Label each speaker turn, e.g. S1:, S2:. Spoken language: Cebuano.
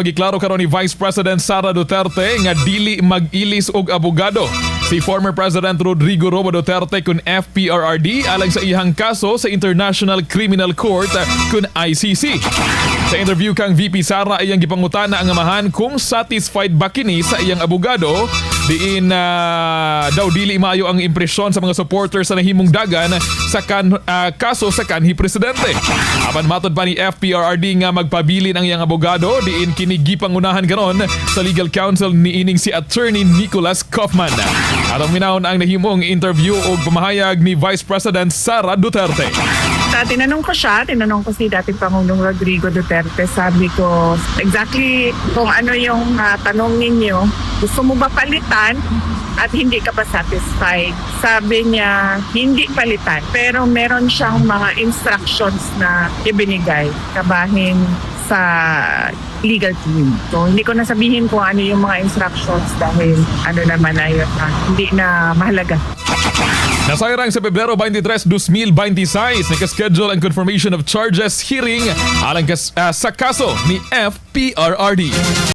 S1: Giklaro karon ni Vice President Sara Duterte nga dili mag-ilis og abogado si former President Rodrigo Roa Duterte kun FPRRD alang sa iyang kaso sa International Criminal Court kun ICC. Sa interview kang VP Sara, iyang gipangutana ang amahan kung satisfied ba kini sa iyang abogado, diin daw dili maayo ang impresyon sa mga supporters sa nahimong dagan sa kaso sa kanhi presidente. Apan matod pa ni FPRRD nga magpabilin ang iyang abogado, diin kini gipangunahan karon sa legal counsel niining si Attorney Nicholas Kaufman. Atong minawon ang nahimong interview og pamahayag ni Vice President Sara Duterte.
S2: Tinanong ko siya, tinanong ko si dating Pangulong Rodrigo Duterte, sabi ko, exactly kung ano yung tanong ninyo, gusto mo ba palitan at hindi ka pa satisfied? Sabi niya, hindi palitan, pero meron siyang mga instructions na ibinigay kabahin sa legal team. So, hindi ko na sabihin kung ano yung mga instructions dahil ano naman na yun, hindi na mahalaga.
S1: Nasayrang sa Pebrero 23, 2026, nakaschedule ang confirmation of charges hearing alang sa kaso ni FPRRD.